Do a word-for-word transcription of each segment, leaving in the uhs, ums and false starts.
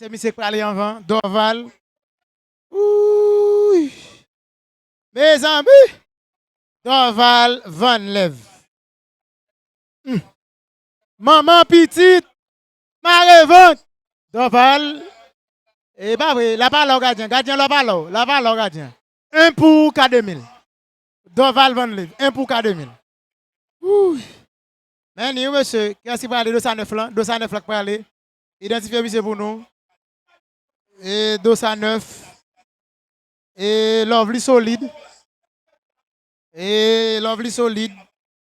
Se misye k prale anvan. Dorval. Wouy! Mezanmi! Dorval Vanlèv. Hmm. Manman pitit, mare vant. Dorval. E pa vre, la pa la w gadyen. Gadyen la pa la w. La pa la w gadyen. En pou K de mil. Dorval Vanlèv. En pou K de mil. Wouy. Men ni wi mesye. Kiyès ki prale? Dosa nèf lan. Dosa nèf lan k prale. Idantifye misye pou nou. E Dosa nèf. E Lovely Solid. E Lovely Solid.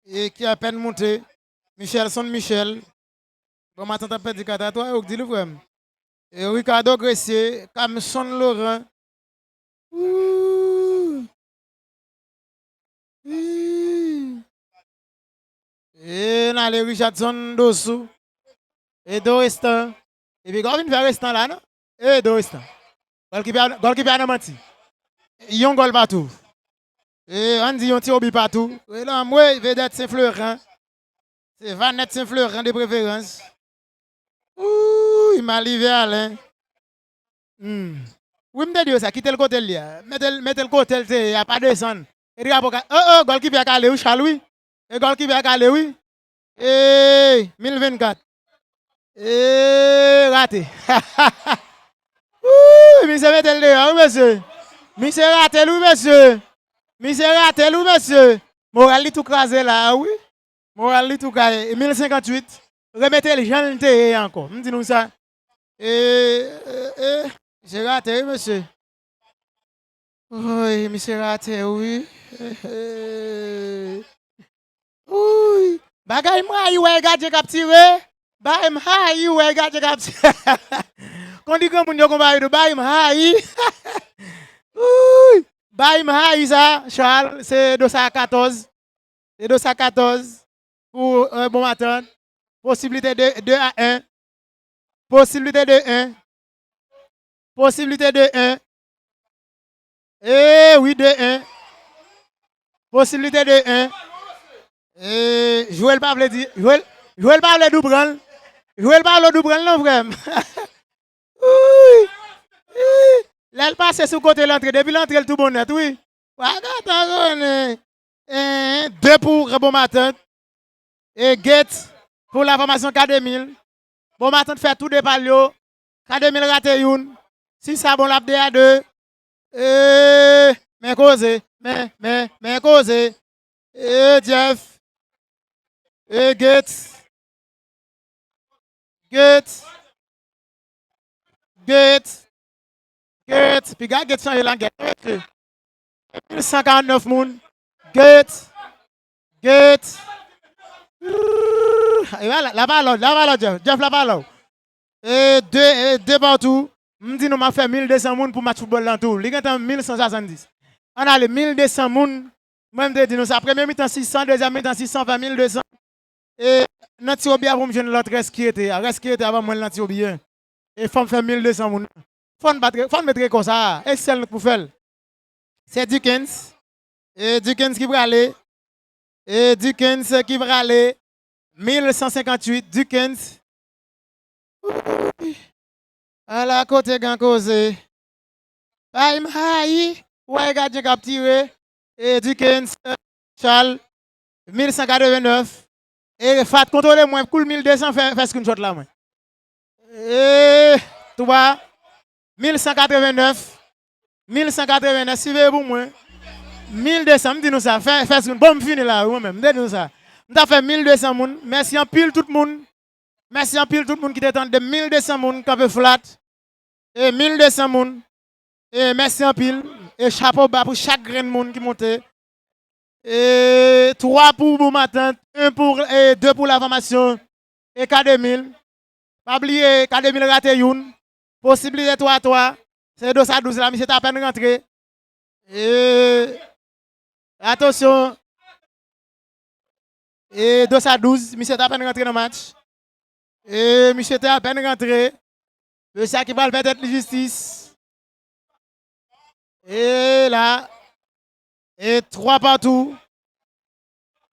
E ki apèn moute. Michelson Michel. Bon, matant ap pèdi kat a twa, yo k di li, frè m. E Ricardo Gressier, Camson Laurent. Ooh. Ooh. E n ale Richardson Dosou. E Dorestan. Epi gòl vin fè restan la, non? E Dorestan. Gòlkipa, gòlkipa nan manti. Yon gòl patou. E ann di yon ti obi patou. E lanmwe, vedèt Sen Floren. Se Vanèt Sen Floren de preferans. Ooh, Malive Alen. Hmm. Wi, m te di yo sa, kite l kote l ye a. Mete l, mete l kote l te ye a, pa desann. E drapo ka, oh, oh, gòlkipa k ale wi, Charles, wi. E gòlkipa k ale wi. E mil vennkat. E rate. Ooh, misye mete l deyò, wi, mesye. Misye rate l, wi, mesye. Misye rate l, wi, mesye. Moral li tou kraze la, wi. Moral li tou kraze. Mil senkanntuit. Remete l jan l te ye ankò. M di nou sa. E, e, e, misye rate, wi, mesye. Woy, misye rate, wi. E, e. Woy, bagay m rayi wè gadyen k ap tire. Bagay m rayi wè gadyen k ap tire. Kondi granmoun yo konn bagay tou, bagay m rayi. Woy, bagay m rayi sa, Charles, se Dosa katòz. Se Dosa katòz pou, euh, Bonmatant. Posiblite de de a en. Posiblite de en. Posiblite de en. E wi, de en. Posiblite de en. E Joel pa vle di, Joel, Joel pa vle di w pran l. Joel pa vle di w pran l non, frè m. Wi. Wi. Lè l pase sou kote l antre, depi l antre l tou bon nèt, wi. Wa gentan konnen. En, de pou Bonmatant. E Gates pou la fòmasyon K de mil. Bonmatant fè tou de pa l yo. K de mil rate youn. Si sa bon, l ap de a de. E, men koze. Men, men, men koze. E Jeff. E Gates. Gates. Gates. Gates. Piga Gates chanje langèt, mesye. Mil san karannèf moun. Gates. Gates. E la, la pa lòd, la pa lòd, Jeff. Jeff, la pa lòd. E de, e de patou. M di nou, m ap fè mil de san moun pou match foutbòl lan tou. Li gentan mil san swasanndis. Ann ale, mil de san moun. Mwen, m te di nou sa. Premye mitan, sis san. Dezyèm mitan, sis san fè mil de san. E nan ti obi a pou m jwenn lòt rès ki rete a. Rès ki rete a ban mwen l nan ti obi a. E fò m fè mil de san moun. Fò n bat re-, fò n met rekò sa a. E sèl nou k pou fè l. Se Dickens. E Dickens ki prale. E Dickens ki prale. Mil san senkanntuit, Dickens. Ala kote gen koze. Bay m hayi. Wè gadyen k ap tire. E Dickens, Charles, mil san katrevennèf. E Fat, kontwole mwen, koul mil de san, fè, fè screenshot la mwen. E twa, mil san katrevennèf. Mil san katrevennèf, siveye pou mwen. Mil de san, m di nou sa, fè, fè screen. Bon, m fini la, wi, mwen menm, m te di nou sa. M ta fè mil de san moun. Mèsi anpil tout moun. Mèsi anpil tout moun ki te tande. Mil de san moun kanpe flat. E mil de san moun. E mèsi anpil. E chapo ba pou chak grenn moun ki monte. E twa pou Bon Matant, en pou, e de pou La Fòmasyon. E K de mil. Pa bliye, K de mil rate youn. Posiblite twa a twa. Se dos a douz la, misye t apèn rantre. E, atansyon. E dos a douz, misye t apèn rantre nan match. E misye te apèn rantre. Mesye a ki pral fè tèt li jistis. E la. E twa patou.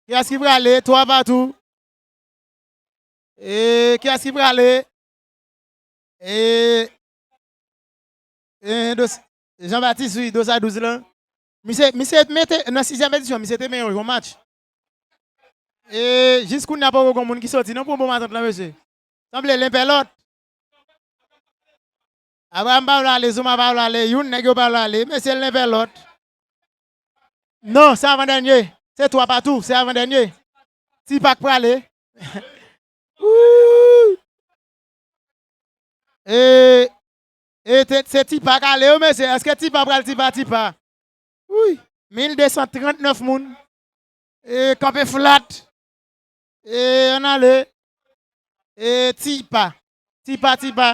Kiyès ki prale? Twa patou. E kiyès ki prale? E E, Dos, Jean Baptiste, wi, Dos a douz lan. Misye, misye mete, nan sizyèm edisyon, misye te menye yon match. E, jis kounye a poko gon moun ki soti, non, pou bon matant lan, mesye. Sanble len pè lòt. Abraham pa vle ale, Zuma pa vle ale, youn nèg yo pa vle ale, mesye len pè lòt. Non, se avan dènye. Se twa pa tou, se avan dènye. Ti Pak prale. Wouy. E, e te, se Tipa k ale wi, mesye. Èske Tipa pral Tipa, Tipa? Wouy. Mil de san trant nèf moun. E, kanpe flat. E, ann ale. E, Tipa. Tipa, Tipa.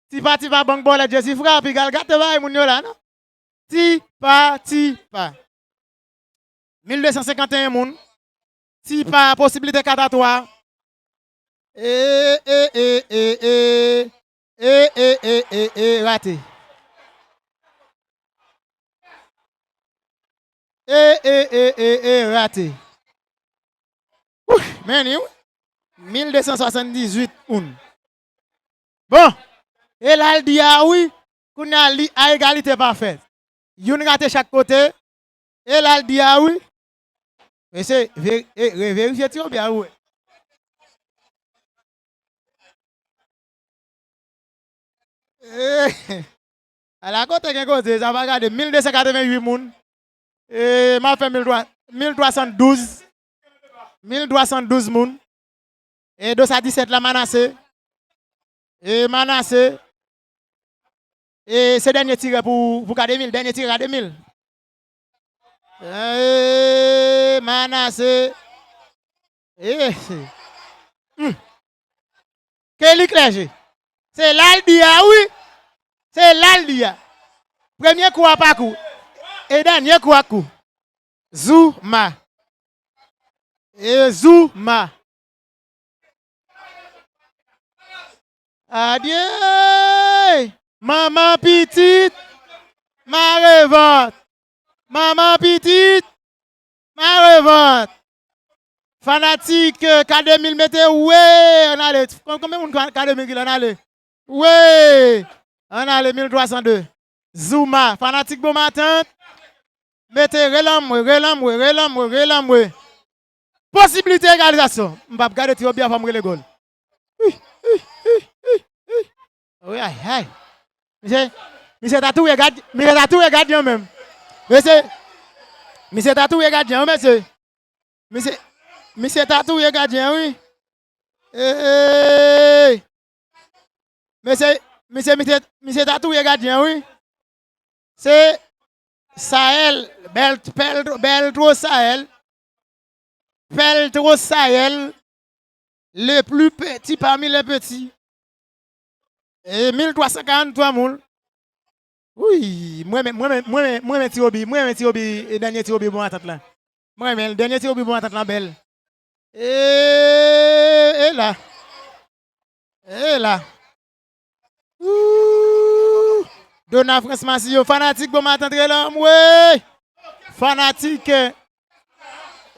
Tipa, Tipa, bank bòlèt, Jezifra, pigal gate bagay moun yo la, non? Tipa, Tipa. Mil de san senkanteyen moun. Tipa, posiblite kat a twa. E, e, e, e, e. E, e, e, e, e, rate. E, e, e, e, e, rate. Wouh, men wi. Mil de san swasanndizwit moun. Bon, e la l di a wi, kounye a li a egalite pafè. Youn rate chak kote, e la l di a wi. Mesye, ve-, e, reverifye ti obya ou wè. E, ala kote gen koze, sa pa gade, mil de san katrevenn uit moun. E, m ap fè mil twa, mil twa san douz. Mil twa san douz moun. E, Dos a disèt la, Manase. E, Manase. E, se dènye tirè pou, pou K de mil, dènye tirè K de mil. E, Manase. E, hmm. Ke li klèje. Se la l di a wi. Se la l di a. Premye kou a pa kou. E dènye kou a kou. Zuma. E Zuma. Adye! Manman pitit, ma revant. Manman pitit, ma revant. Fanatik, eh, K de mil mete wi, ann ale. Kon-, konbyen moun K de mil ki la, ann ale? Wi! Ann ale, mil twa san de. Zuma, fanatik Bon Matant. Mete relanmwe, relanmwe, relanmwe, relanmwe. Posiblite egalizasyon. M p ap gade ti obya fò m rele gòl. Wi, wi, wi, wi, wi. Wi, ay, ay. Misye, misye ta touye gad-, misye ta touye gadyen menm. Mesye, misye ta touye gadyen, wi, mesye. Misye, misye ta touye gadyen, wi. Ey! Mesye, misye, misye, misye ta touye gadyen, wi. Se Saël, bèl, bèl, bèl twò Saël. Peltro Sayèl, le plus petit parmi les petits. E mil twa san karanntwa moun. Wi, mwen renmen, mwen renmen, mwen renmen, mwen renmen Ti Robi, mwen renmen Ti Robi, e dènye Ti Robi Bon Matant la. Mwen renmen, dènye Ti Robi Bon Matant la bèl. E, e la. E la. Ooh! Dona Frans Masiyo, fanatik Bon Matant rele anmwe! Fanatik,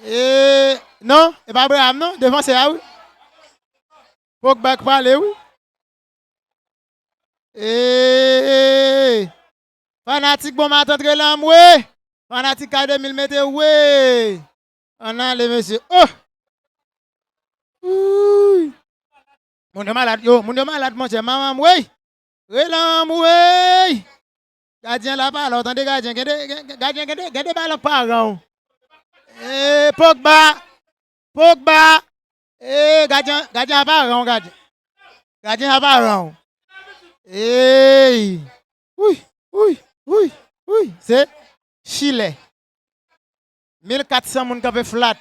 eh, non, e pa Abraham non, defansè a wi. Pogba k pale wi. Eh, fanatik Bon Matant rele anmwe! Fanatik K de mil mete wi! Ann ale mesye. Oh! Ooh! Moun yo malad, yo, moun yo malad, monchè, manman m, wey! Rele anmwe, wey! Gadyen la pa la, w tande gadyen, gen de, gen, gadyen, gen de, gen de balon k pa ran w. E, Pogba! Pogba! E, gadyen, gadyen a pa ran w, gadyen. Gadyen a pa ran w. Ey! Wi, wi, wi, wi! Se Chile. Mil kat san moun kanpe flat.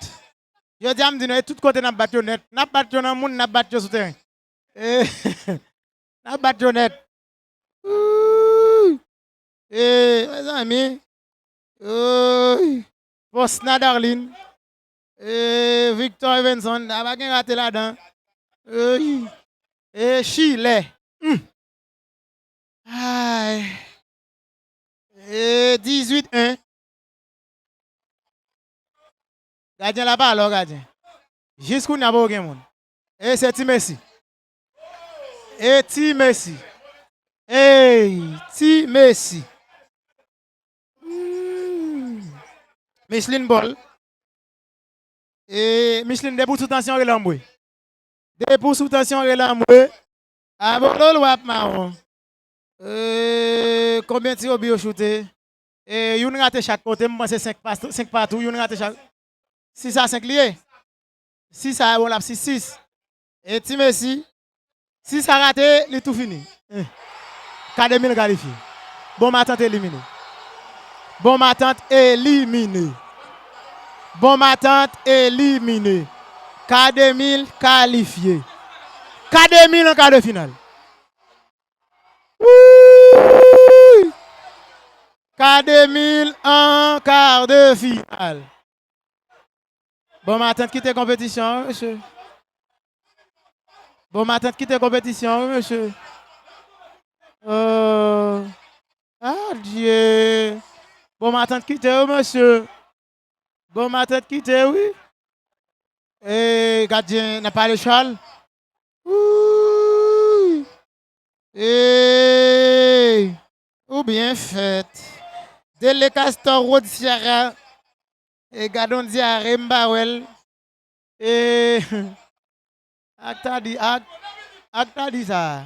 Jodi a m di nou, e tout kote n ap bat yo nèt. N ap bat yo nan moun, n ap bat yo sou teren. E, n ap bat yo nèt. Ooh! E, mezanmi. Ooh! Fosna Darlin. E, Victor Evenson. A pa gen rate ladan. Ooh! E, Chile. Hmm. Ay. E dizuit en. Gadyen la pa la, gadyen. Jis kounye a poko gen moun. E se Ti Messi. E Ti Messi. Ey, Ti Messi. Hmm. Micheline Paul. E Micheline, depi w sou tansyon, rele anmwe. Depi w sou tansyon, rele anmwe. Abololo ap mawon. E, konbyen ti obi yo choute? E, youn rate chak kote, m panse senk pa, senk pa tou, youn rate chak. Sis a senk li ye. Sis a bon, l ap sis sis. E Ti Messi, sis a rate, li tou fini. Eh. K de mil kalifye. Bon Matant elimine. Bon Matant elimine. Bon Matant elimine. K de mil kalifye. K de mil an ka de final. Wouy! K de mil an ka de final. Bon Matant kite konpetisyon an, wi, mesye. Bon Matant kite konpetisyon an, wi, mesye. Oh. Adye. Bon Matant kite, wi, mesye. Bon Matant kite, wi. E gadyen nan pale chal. Wouy. Ey, ou byen fèt. Dele Castor Road Sierra. E gadon dyare m pa wè l. E ak ta di, ak, ak ta di sa.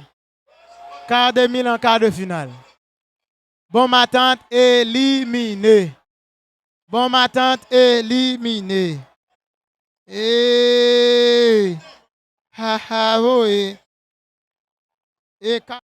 Ka de mil an ka de final. Bon Matant elimine. Bon Matant elimine. Ey. Ha ha voye. E ka